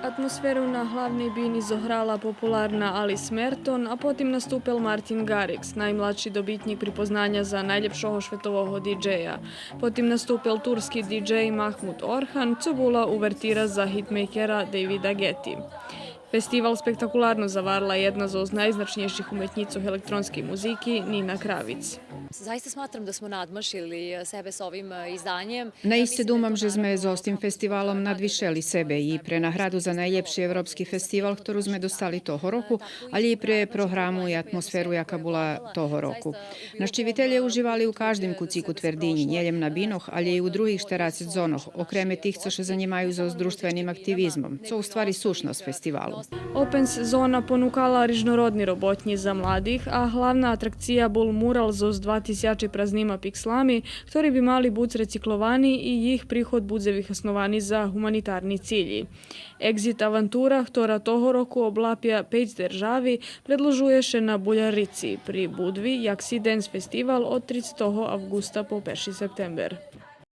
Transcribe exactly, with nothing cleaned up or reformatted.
Атмосферу на главней бини зограла популарна Алис Мертон, а потим наступел Мартин Гарикс, наймладши добитнїк припознаня за найлєпшого шветового диджея. Потим наступел турски диджей Махмут Орхан, цо була увертира за гитмейкера Дейвида Гети. Фестивал спектакуларно заварла єдна зоз найзначнєйших уметнїцох електронскей музики Нина Кравиц. Zaista smatram da smo nadmašili sebe s ovim, e, izdanjem. Наисце думам же зме зоз тим фестивалом надвишели себе и пре награду за найлєпши европски фестивал, хтору зме достали того року, алє и пре програму и атмосферу яка була того року. Нащивителє уживали у каждим куцику твердинї, нє лєм на бинох, алє и у других штерацец зонох, окреме тих цо ше занїмаю зоз дружтвеним активизмом, цо у ствари сущносц фестивалу. Опенс зона понукала рижнородни роботнї за младих, а главна атракция бул мурал зоз два тисячи празнима пикслами, хтори би мали буц рецикловани и їх приход будзе вихасновани за гуманитарни цилї. Екзит авантура, хтора того року облапя пейц держави, предлужує ше на Булярици при Будви, як Sea Dance фестивал од трицетого авґуста по перши септембер.